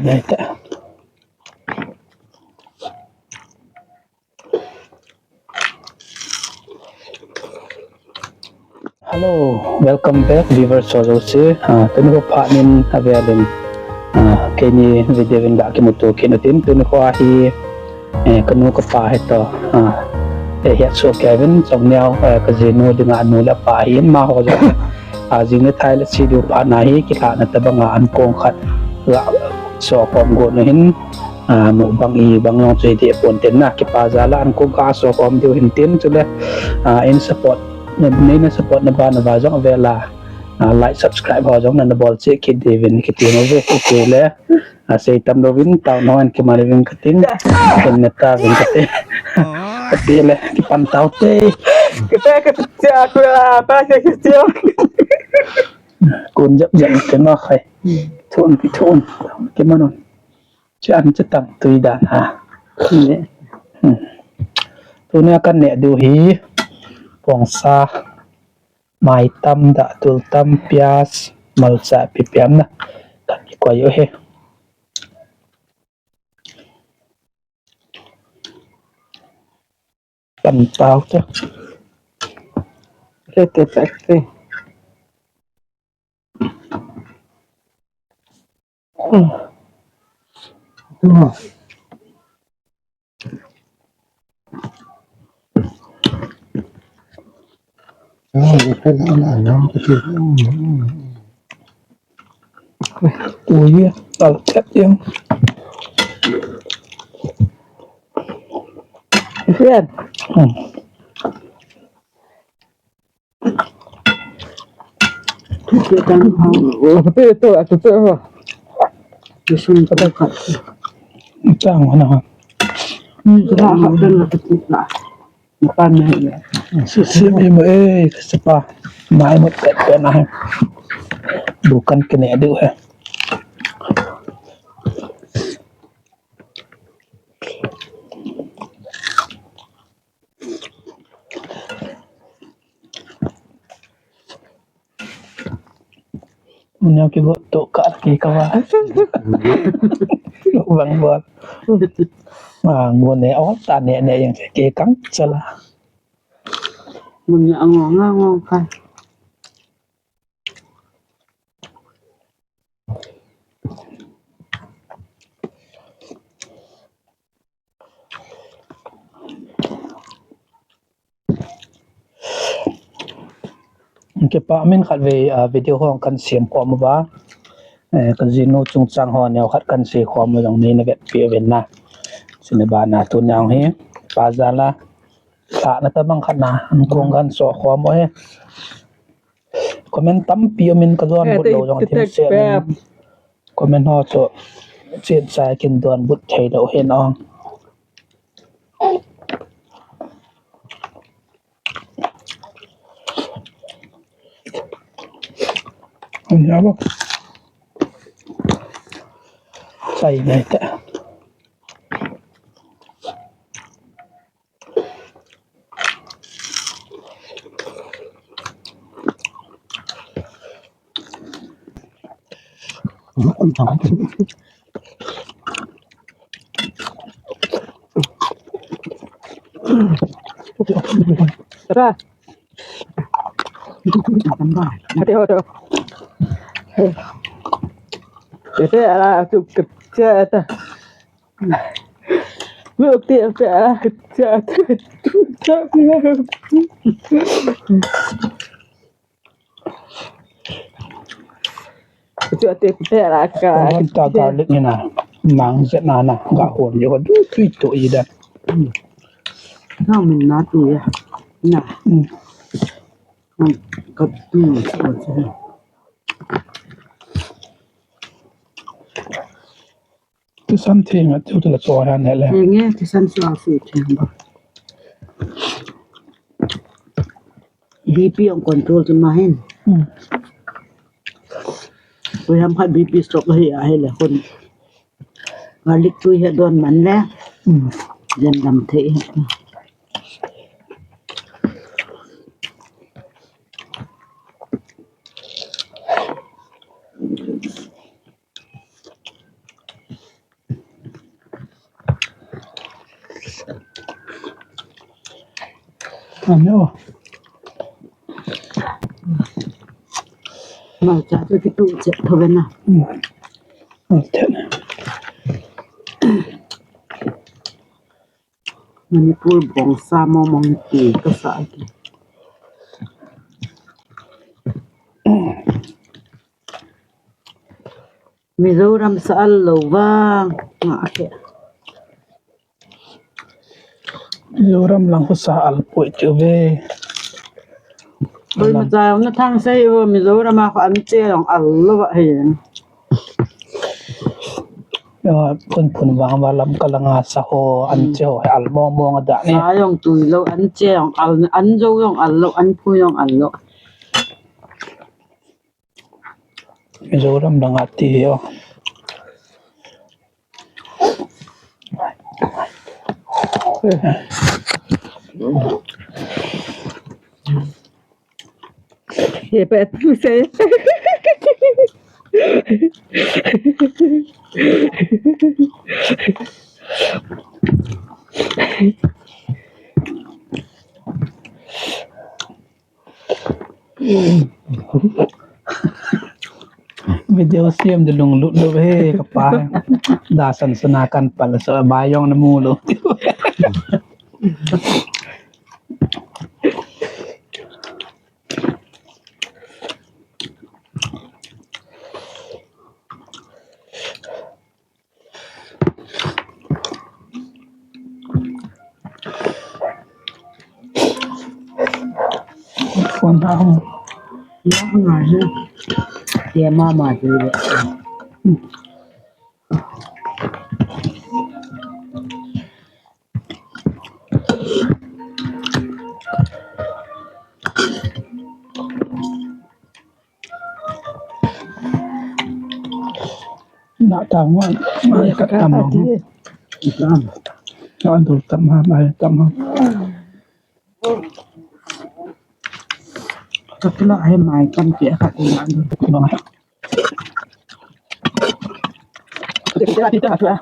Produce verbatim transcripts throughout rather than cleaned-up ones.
Hello, welcome back viewers. So, so, si, ah, tuni ko pa nin avialin. Ah, kini video in da kimutu kino tin, tuni ko ahi, eh, kanu ko pa hito. Ah, eh, hiat so Kevin, song niau, eh, kazinu dengan nu la pa hin ma ho. Ah, zing ni thai la si du pa na hi, kita na tabang an kong kat la so kong go na hin. Ah, mukbang i bang long tu iti pun tin na, kipazalan ku ka so kom diu hintin tu le. Ah, in support, ne, ne support ne ba ne ba zong vela. Ah, like, subscribe ho zong na ne bol si ki divin ki tin ove ki tu le. Ah, sei tam do vin tau no an ki mari vin kating. Ken ne ta vin kating. Kati le ki pan tau te. Kita kata aku lah apa sih kecil. Kun jap jap ke no kai. Tun pi tun. Ke mano? Cian cetang tui dan ha. Hmm. Tuni akan ne du hi pongsa, maitam, da tultam, pias, malsa, pipiam na. Kan iko yo he. Kan tau tu. Rete tak te. Oh iya, kalau cat yang. Iya. Hmm. Tapi itu, itu tu, apa? Dusun tu kan. Macam mana? Hmm, sudah, sudah, sudah. Makan ni. Sisi mi mo, eh, kasapa. Mai mo kat kat na. Bukan kena adu, eh. Munyo ki buat tu ka ki kawa. Bang buat. Ah, ngone o tane ne yang ki kang salah. Munyo ango ango ka. Okey, pa amin kat vi, ah, video ho kan siam ko mo ba. Eh, kazinu cungcang ho niau kat kan si ko mo yang ni na vet pi ven na. Sini ba na tu niau hi. Pazala. Sa na tabang kat na. Angkung kan so ko mo he. Komen tampi o min kaduan but lo jong tim se. Komen ho so. Sin sa kin duan but thei lo hin ong. Ini apa? Sai na ita. Tara. Hati ho tu. Jadi ala tu kerja tu. Bukti apa kerja tu. Itu ati pete lah ka. Kan ta garlic ni na. Mang se na na. Ga hon yo du tu itu i da. Na min na tu ya. Na. Hmm. Hmm. Kat tu. Tu something atu tu la so han le. Nge, tu san so asu tiang ba. B P ong control tu mahin. Hmm. Ui ham khat B P stroke hi ahi le kon. Garlic tu hi don man le. Hmm. Jan dam thei. Ano? Malta tu kitu cek tu bena. Hmm. Malta na. Manipur bangsa mo mangki kasa agi. Mizoram sa alo bang. Nga ake. Mizoram lang ko sa alpo itu be. Oi, macam na tang sa iyo Mizoram ako ante lang alo ba hiyan. Ya, pun pun bang malam kalanga saho ante ho almo mo ngada ni. Sayong tuilo ante lang al anjo lang alo anpu lang alo. Mizoram dang ati yo. Hebat tu saya. Video siam di lunglut do he kapa. Dasan senakan pala so bayong nemu lo. Phone na ako. Iya mama tu. Nak tamu, nak ikat tamu. Nak antul tamu, mai tamu. Kakila ai mai kan pia kakila antul. Kakila kita kakila.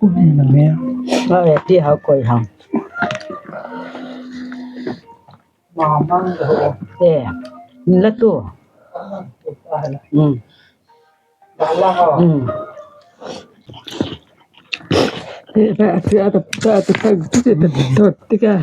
Ui, nang ya. Nang ya, ti hau koi hau. Mamang tu. Eh, ni lah tu. Hmm. Hmm. Eh, tak, tak, tak, tak, tak, tak, tak, tak, tak.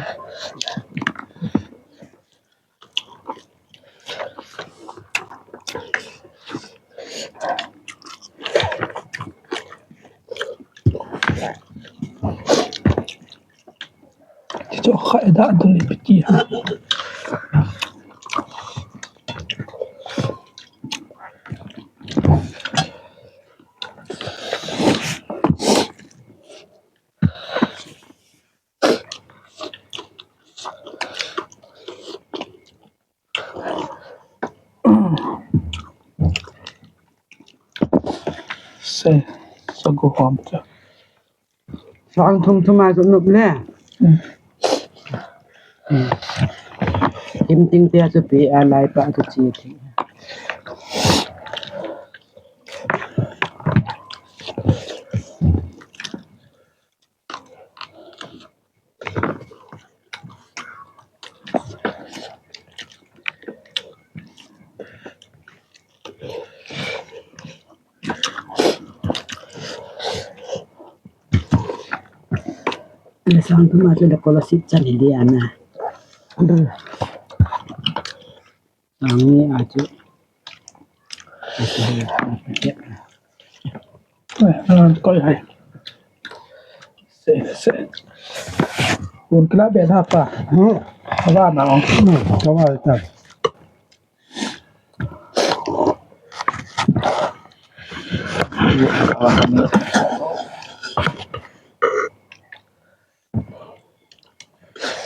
Cucuk ka eda tu ni piti ha. Se, sagu hom tu. Sang thum thum ai tu nup le. Hmm. Hmm. Tim ting pia tu pi alai pa tu ci ti. Sang tu mati da kolosit sa di dia na. Aduh. Ang ni aja. Eh, ah, kau ya. Se, se. Pun kena beda apa? Hmm. Apa nak? Hmm, apa itu?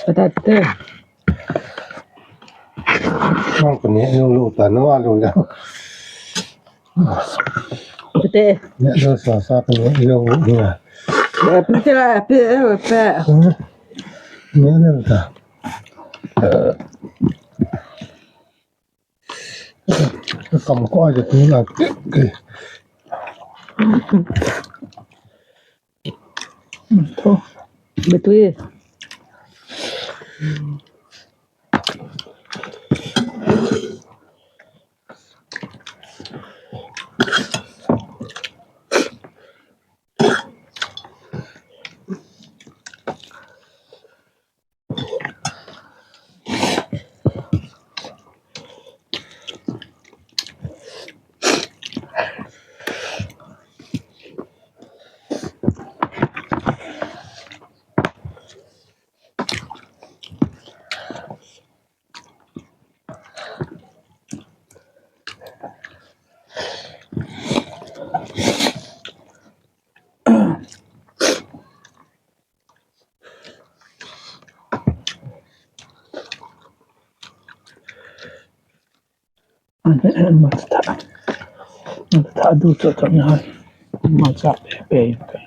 Patate. Ang kani yung luta no, ano na. Pete. Ya, no, sa, sa kani yung luta. Pete la, pete, pete. Ano na ta? Kam ko aja tinggal. Betul. Anu, anu, mata. Mata adu tu tu na. Mata pe pe.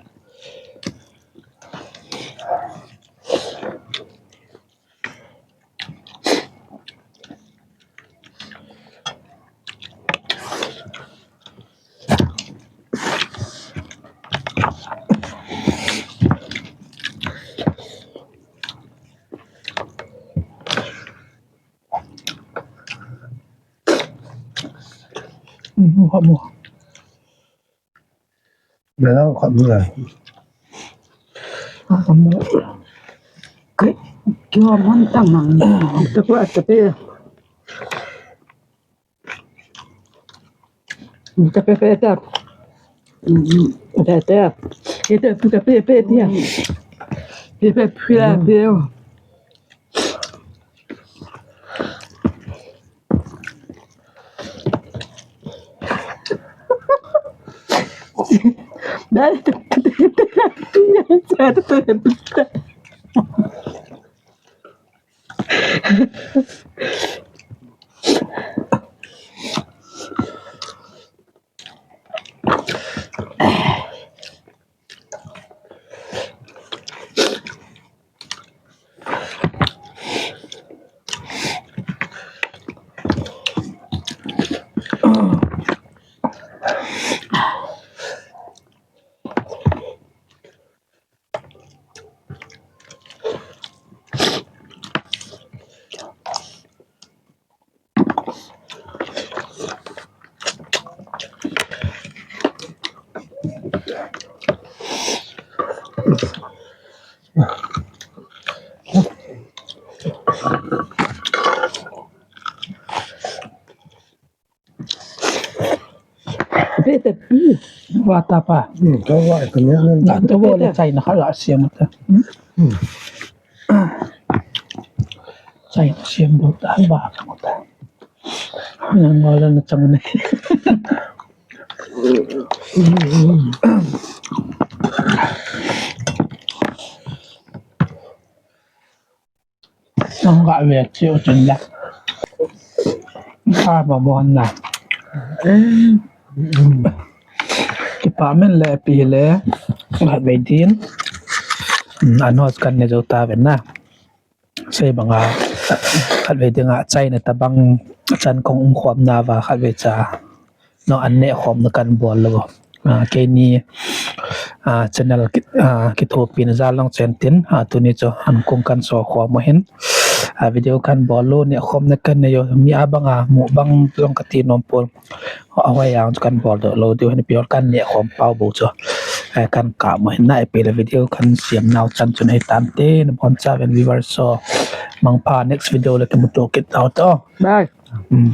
Buka, buka. Belau kak buka. Ah, kamu. Ke, kio mantang nang. Tapi, tapi. Tapi, tapi, tapi. Hmm, tapi, tapi. Itu, tapi, tapi, tapi, dia. Tapi, tapi, tapi. Tapi, tapi. Buat apa? Hmm, coba itu ni. Nggak tahu, boleh China kalau siang itu. Hmm. China siang buat apa? Yang malah macam ni. Nung ka wek si ucun dah. Ah, babuhan lah. Kipamen le pile. Ngat bedin. Anu, kan ne jauh taben lah. Sai banga kat bedin nga cai ne tabang can kong ungkuam na ba kat beca. No, ane kom na kan bol lo. Ah, kini, ah, channel kit, ah, kito pina jalong centin. Ah, tuni cho an kong kan so kom hin. Ah, video kan bol lo ne kom na kan ne yo mi abang, ah, mu bang long kati nompol. Awai yang kan bol do lo dio hin pior kan ne kom pau bo cho. Eh, kan ka mo hin na epil video kan siam nau can chun ai tante ne bon cha ben viewer so. Mangpa next video lagi mutu kit out oh. Bye. Hmm.